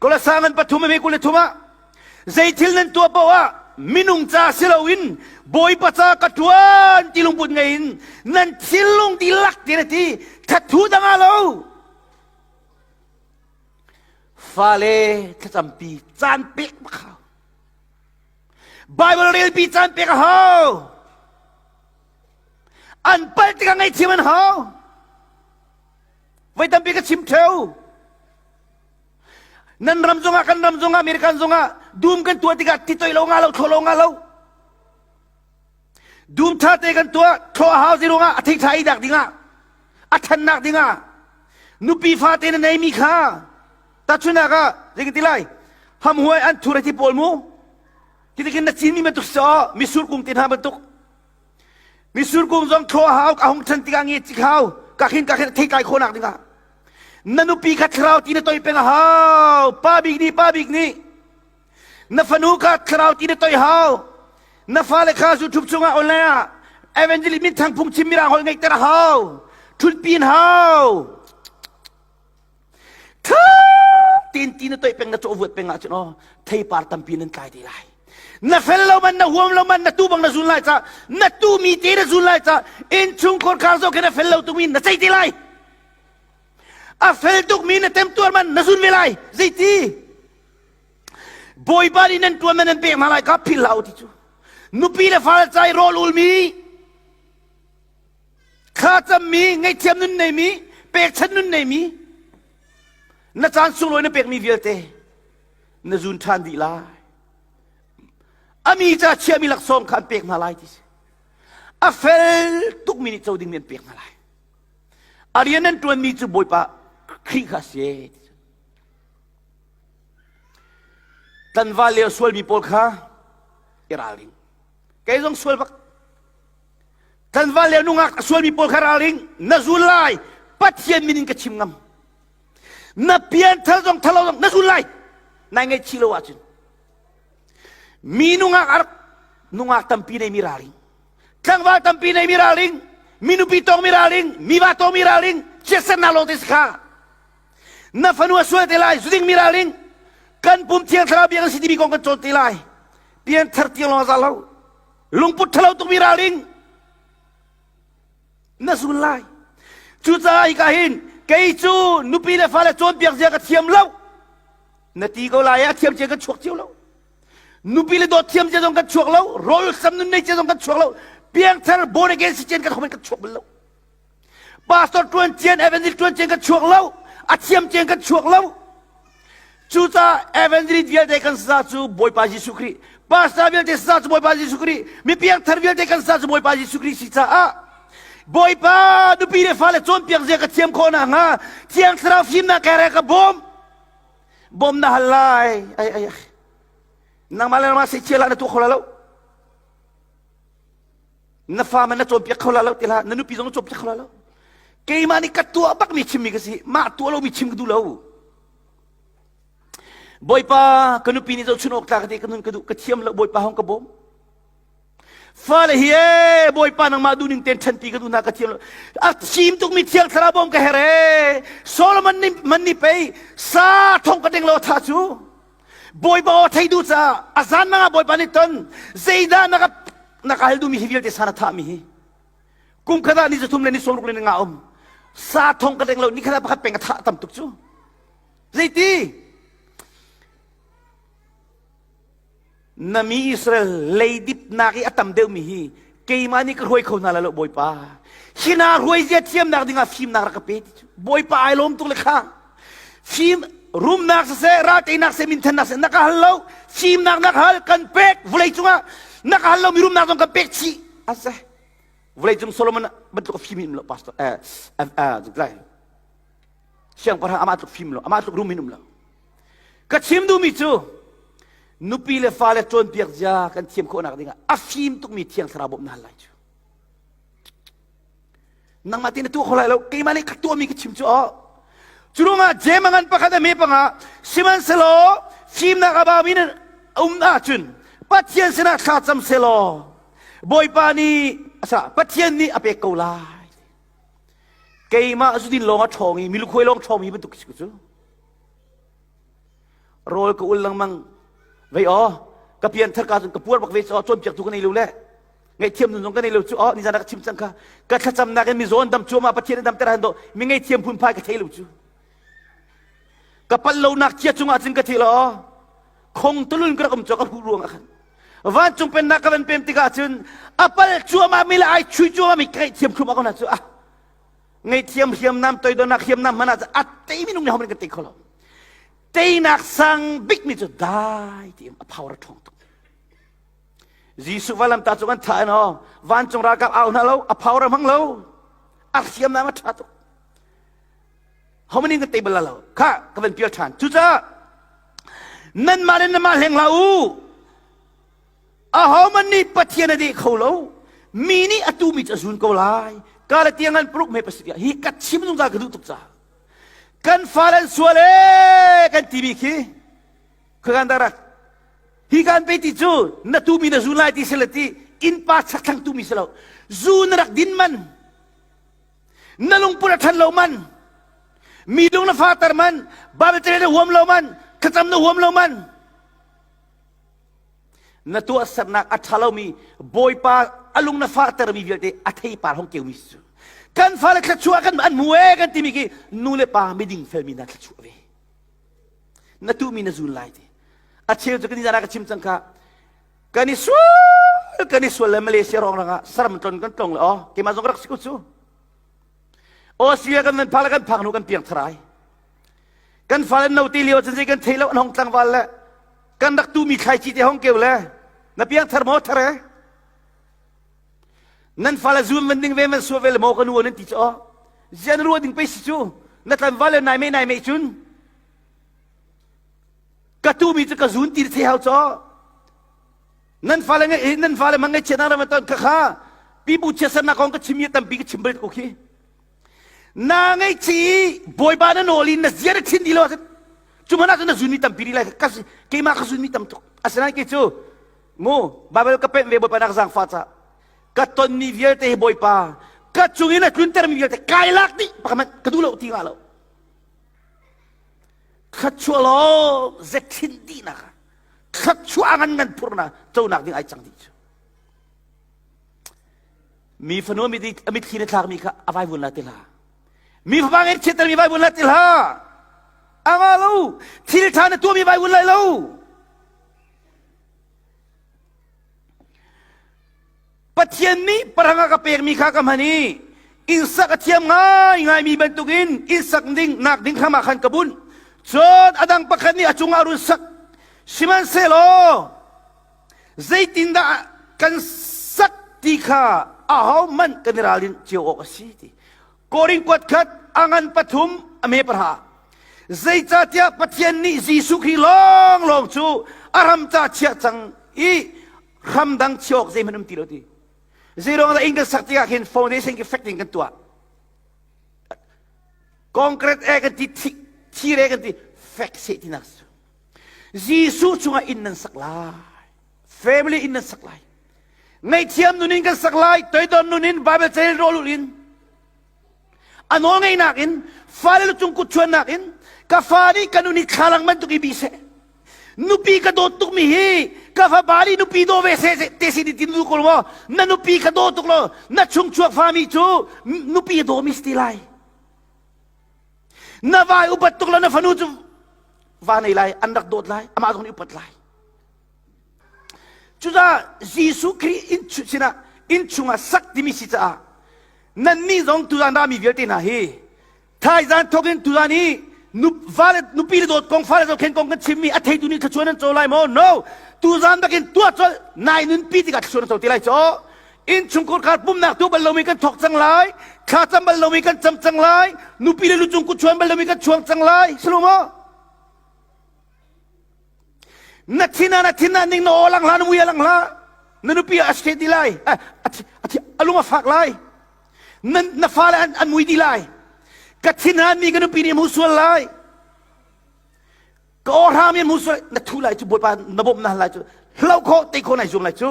Kolasa ngan pathum a 23 ah zei thil nan tuah paoh ah minung ca si loin Bawipa ca ka ṭuan ti lungput ngei in nan thinlung dihlak tin a ti thathu dang ah lo fale thlacampi caan pek bak hau Bible relpi caan pek a hau an palh tikah ngaihthiam an hau voi tampi ka chim ṭheu Nan ram zongah kan ram zongah American zongah dum kan tuah tikah ti toih lo nga lo thlo lo nga lo. Dum tha te kan tuah thlo a hau zirungah a thei tha i dak dingah a thannak dingah nupi fate na neimi kha tachunak ah zei ti lai hamhuai an thur ti pawl mu titikin na cinmi bantuk so misur kung te hna bantuk misur kung zong thlo a hau a hung than tikah nge cik hau ka khin ka khin thei tlai khawnak dingah Na nupi kha thlarau ti na toi peng a hau. Pa bik nih pa bik nih na fanu kha thlarau ti na toi hau. Na fale kha YouTube chungah online ah evangelist minthang phungchim mirang holh ngeihter a hau. Ṭhutpi in hau. Tha tin ti na toi peng na cawh vuat peng ahcun aw theipar tampi nan tlai te lai. Na fel lo man na huam lo man na tu bang na zun lai ca na tu mi te na zun lai ca innchungkhar khar zo khe na fel lo tuk mi na cei te lai. A fel tukmi na temtuar man na zun ve lai. Zeiti? Bawipa nih nan tuan man nan pek hna lai kha philh hlah u ti cu. Nupi le fale ca i rawl ulmi, thla cammi, ngaihthiam nun neimi, pekchan nun neimi, na caan sunglawi na pekmi vialte na zun ṭhan dih lai. A mi ca chiahmi laksawng kha an pek hna lai ti si. A fel tukmi nih co dingmi an pek hna lai. A rian nan ṭuanmi cu Bawipa Khrih kha a si. Tlanval lio sualmi pawl kha i ralring. Kei zong sual bak. Tlanval lio nungak a sualmi pawl kha ralring. Na zul lai. Pathian min in ka chim ngam. Na pian thal zong thalo zong na zul lai. Nai ngaihchih lo ahcun. Mi nungak a rak nungak tampi nei mi ralring. Tlangval tampi nei mi ralring, mi nupi tong mi ralring, mi va tong mi ralring, chiatsernak lawng te si kha. Na fanu a sual te lai, zuding mi ralring, kan pum thiang thlarau bia kan si timi kong kan cawn te lai. Pian thar tiang lawng za lo. Lungput thalo tuk mi ralring. Na zul lai. Cucaah hika hin kei cu nupi le fale cawnpiak zia ka thiam lo. Na ti ko lai a thiam cia kan chuak cio lo. Nupi le dawt thiam cia zong kan chuak lo, rawl sam nun nei cia zong kan chuak lo, piangthar born again si cian kan khomen kan chuak bal lo. Pastor tuan cian, evangelist tuan cian kan chuak lo, a thiam cian kan chuak lo. Cucaah evangelist vialte kan sa cu Bawipa Jesuh Khrih, pastor vialte sa cu Bawipa Jesuh Khrih, mi piangthar vialte kan sa cu Bawipa Jesuh Khrih si caah Bawipa nupi le fale cawnpiak zia ka thiam khawh nakhnga Thiang Thlarau fimnak ka ka bawm. Bawm na hal lai. Ai ai ai. Nangmah le nangmah seichia lah na tuah kho la lo. Na fa man na cawnpiak kho la lo ti hlah. Na nupi zong na cawnpiak kho la lo. Keimah nih ka tuah bak mi chimmi ka si. Mah tuah lomi chim ka duh lo. Bawipa ka nupi nih zohchun awk tlak te ka nun ka duh ka thiam lo Bawipa hong ka bawm. Fale hi ee Bawipa nangmah duhning ten ṭhanpi ka duh hna ka thiam lo. A thim tukmi thiang thlarau bawm ka her ee. Solomon nih man nih pei sa thong ka ding lo tha cu. Bawipa aw thei duh caah a zan mang ah Bawipa nih ton zeidah na ka na ka hal duhmi hi vialte sa na thahmi hi. Kum khat ah ni zathum le ni sawmruk le ni nga um. Sa thong ka deng lo ni khat ah pakhat peng a thah tam tuk cu. Zeiti? Na mi Israel leidipnak i a tam deuhmi hi keimah nih ka hruai kho hna lai lo Bawipa. Hi hna hruai zia thiamnak dingah fimnak rak ka pe ti cu. Bawipa ai lawm tuk le kha. Fim rumnak siseh, ralteinak siseh, minthannak siseh, na ka hal lo. Fimnak na ka hal, kan pek. Vawlei cungah na ka hal lo mi rumnak zong kan pek chih. Ase. Vawlei cung Solomon bantuk a fim in um lo pastor eh eh siangpahrang amah tluk fim lo, amah tluk rum in um lo. Ka chim duhmi cu nupi le fale cawnpiak zia kan thiam khawhnak dingah a fim tukmi thiang thlarau bawmh na hal lai cu. Nangmah te na tuah kho lai lo, keimah nih ka tuahmi ka chim cu aw. Cu ruangah Jeim a ngan pakhat a me panga sihmanhsehlaw fimnak a baumi nan um ahcun Pathian sinah thla cam selaw Bawipa nih asa Pathian nih a pek ko lai. Keimah zudin lawng a ṭhawng i milukhuai lawng ṭhawngmi bantuk si cu. Rawl ka ul lengmang. Vei aw, ka pian thar ka cun ka puar bak ve cu aw cawnpiaktu ka nei lo le. Ngaihthiam nun zong ka nei lo cu aw nizan ah ka chim cang kha. Ka thlacamnak in mizaw an dam cuahmah Pathian an damter han do mi ngaihthiam phunphai ka thei lo cu. Ka palh lonak cia cungah cun ka thi lo aw. Khong tulun ka rak um cu ka huh ruang ah khan. Vancung pennak ka van pem tikah cun a pal cuahmah mi le ai chui cuahmah mi ka ngaihthiam thlum ah ko na cu ah. Ngaihthiam hriamnam toidornak hriamnam hmanh ah a tei minung nih hohmanh kan tei kho lo. Teinak sang bikmi cu dai ti a power a ṭhawng tuk. Jesuh valamta cu kan thah in aw vancung ralkap au hna lo a power a hmang lo a hriamnam a ṭha tuk. How many kan tei bal lo kha ka van pial ṭhan. Cucaah nanmah le nanmah hleng hlah u. Ahohmanh nih Pathian a deh kho lo. Mi nih a tumi cu a zun ko lai. Kala tiang an pruk me pasik hi ka chim zungzal ka duh tuk caah. Kan fale an sual ee kan timi khi khuakan dah rak hi kan pe ti cu na tumi na zun lai ti si le ti innpa chakthlang tumi si lo zu na rak din man na lungput a ṭhan lo man mi lung na fater man Bible tere na huam lo man thlacam na huam lo man Na tuahsernak a ṭha lomi Bawipa a lung na fahtermi vialte a theipar hong keumi cu. Kan fale thluachuah kan an hmu ee kan timi khi nu le pa miding felmi hna thluachuah ve. Na tuhmi na zun lai ti. A cheu cu kan izan ah ka chim cang kha. Kan i sual kan i sual le Malaysia rong rang ah saram tlon kan tlong le oh keimah zong rak si ko cu. Australia kan van phak le kan phak hnu kan piang tharai. Kan fale no ti lio cun zei kan thei lo an hong tlangval le kan rak tumi thlaici te hong keu le na piang thar maw thar e nan fale zuam van ding ve man suah ve le maw ka nu nan ti cu zian ruah ding pe si cu na tlanval le nai me nai me cun ka tumi cu ka zun ti thei hau cho nan fale ngai nan fale mang ngai chiat na ram ton kha kha pipu chiat na kong ka chim mi tampi ka chim bal ko khi Na ngaihchih i Bawipa na nawl i na zia na thin dih lo ahcun cu hmanh ahcun na zunmi tampi rih lai ka keimah ka zunmi tam tuk asinain kei cu mu Bible ka penh ve Bawipa nak zaangfah ca ka tonmi vialte hi Bawipa ka cung in a tluntermi vialte kai lak dih pakhat ka duh lo ti nga lo thluachuah law zethin dihnak ah thluachuah ngan ngan phurna conak ding ai cang dih cu Mi fanu a mitthli na thlakmi kha a vaivun la ti hlah. Mi fapa ngeih chiattermi vaivun la ti hlah. A nga lo. Thil ṭha na tuahmi vaivun lai lo. Pathian nih parang a ka pekmi kha ka hman i innsak a thiam ngaingaimi bantukin innsak ding nak ding hram ah khan ka bunh. Cun a dang pakhat nih a cungah a run sak. Sihmanhsehlaw Zeitindah kan sak ti kha ahohmanh kan i ralrin cio awk a si ti. Korin kuat khat a ngan pathum a me pahra. Zeicahtiah Pathian nih Jesuh Khrih lawnglawng cu a ram ca chiah cang i hram dang chiah awk zeihmanh um ti lo ti. Zeiruang dah inn kan sak tikah khin foundation ki fek ding kan tuah. Concrete e kan ti thir e kan ti fek seh tinak su. Jesuh chungah inn nan sak lai. Family inn nan sak lai. Ngaihthiam nun in kan sak lai. Toidor nun in Bible cail rawl in a nawl ngeihnak in fale lu cung kut chuannak in ka fa nih ka nu nih thlalang bantuk i bi seh nupi ka dawt tukmi hi ka fapa nih nupi daw ve seh te si tin du ko maw na nupi ka daw tuk lo na chung chuak fami cu nupi a dawmi si ti lai na vai upat tuk lo na fanu cu va nei lai an rak dawt lai amah zong nih upat lai cucaah Jesuh Khrih inn sinah inn chungah sak timi si caah nannih zong tuzan rami vialte hna hi thaizan thawk in tuzan hi vale nupi le dawt kong fale zohkhen kong kan chimmi a theitu nih thluachuah nan co lai maw no tuzan bakin tuah colh nai nunpi tikah thluachuah nan co ti lai caw innchungkhar khar pumnak tu bal lomi kan thawk cang lai thlacam bal lomi kan cam cang lai nupi le lucung kut chuan bal lomi kan chuang cang lai si lo maw na thin ah na thin ah ning na aw lang hla na mui a lang hla na nupi a state di lai a lung a fak lai na na fale an an mui di lai ka thin han mi ka nupi nih mu sual lai ka aw hram in mu sual na thu lai cu bawipa na bawmh na hal lai cu hlo khawh te khawh nai zuam lai cu.